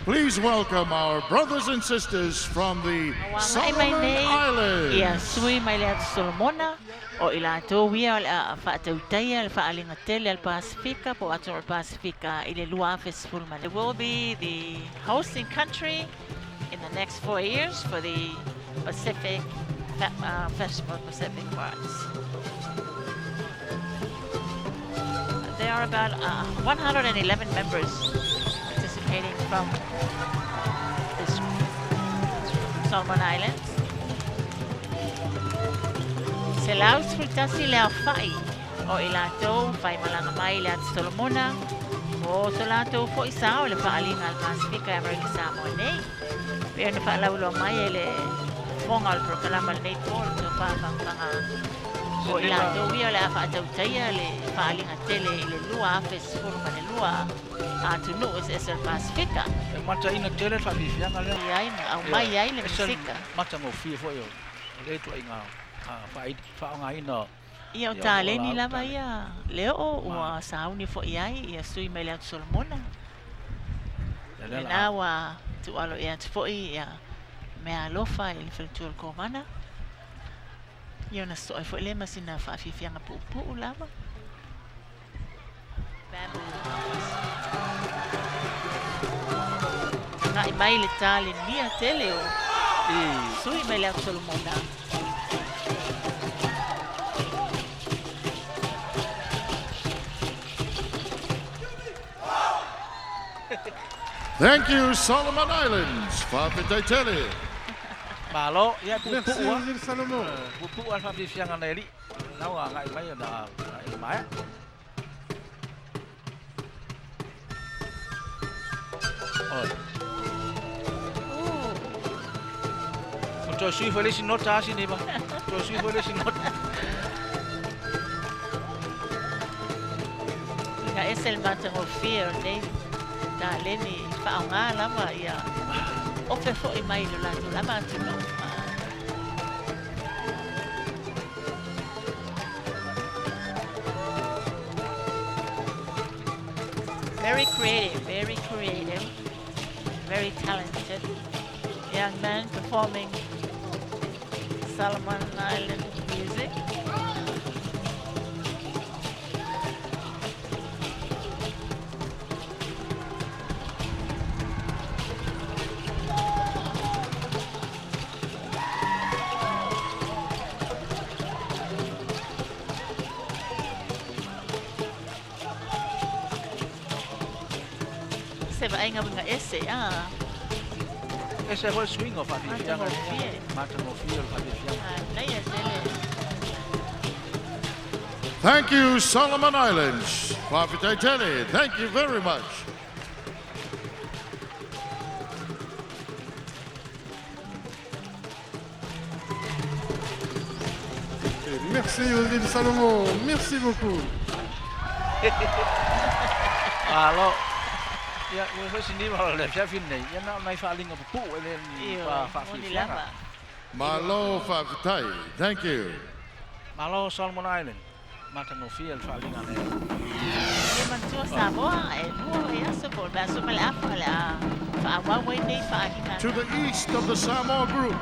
Please welcome our brothers and sisters from the Ua agai mai Solomon nei ia Islands. sui mai le Atu Solomona, o i latou ia o le a faatautaia le faaaliga tele a le Pasefika po o atunuu o le Pasefika i le 2012. They will be the hosting country in the next 4 years for the Pacific Festival of Pacific Arts. There are about 111 members participating from this Solomon Islands. 111 le aofa'i o i latou faimalaga mai i le Atu Solomona mo so latou fo'i sao i le faaaliga a le Pasefika e Amerika Samoa nei. Pei ona faalauiloa mai e le fofoga o le polokalama lenei po le tofa fagafaga o i latou ia o le a faatautaia le faaaliga tele i le 2012 atunuu eseese o le Pasefika. E mataina tele le faafiafiaga lea. Ai ma aumai ai le Ese misika. Matagofie foi o lea ituaiga faaaogaina. Ia o Ia, taleni o lava taleni. Ia le oo ua sauni foi ai ia sui mai le Atu Solomona. Ia lea Lena la ua tuualo ea atu foi ia mea alofa i le faletua o le Kovana. Ia ona soe foi lea ma sina faafiafiaga puupuu lava. Bamboo. Agai mai le talenia tele o sui mai le Atu Solomona. Thank you, Solomon Islands. Faafetai tele. Malo, ia Merci puupuu aux îles Salomon. Puupuu a le faafiafiaga na alii. Na ua agai mai ona i maea. Oi. O toe sui foi le isi nota a sini ma. Toe sui foi le isi nota. Ia ese le matagofie o lenei taleni faaaogā lava ia ofe fo'i mai i lo latou lava atunuu. Very creative, very creative, very talented young man performing Solomon Island music. Se vaaiga uiga ese a. Ese foi suiga o faafiafiaga. Matagofie. Matagofie o le faafiafiaga. Manaia tele. Thank you, Solomon Islands. Faafetai tele. Thank you very much. Et merci aux îles Salomon. Merci beaucoup. Malo. Ia, ua foi sini ma le fiafi nei. Ia na o nai faaaliga pupuu e le ni Ioe, moni faafiafiaga. Lava. Malo faafetai. Thank you. Malo Solomon Island. Matagofie le faaaliga lea. Ia manatua Samoa, e lua vaiaso po o le vaiaso ma le afa o le a faaauau ai nei faaaliga. To the east of the Samoa group,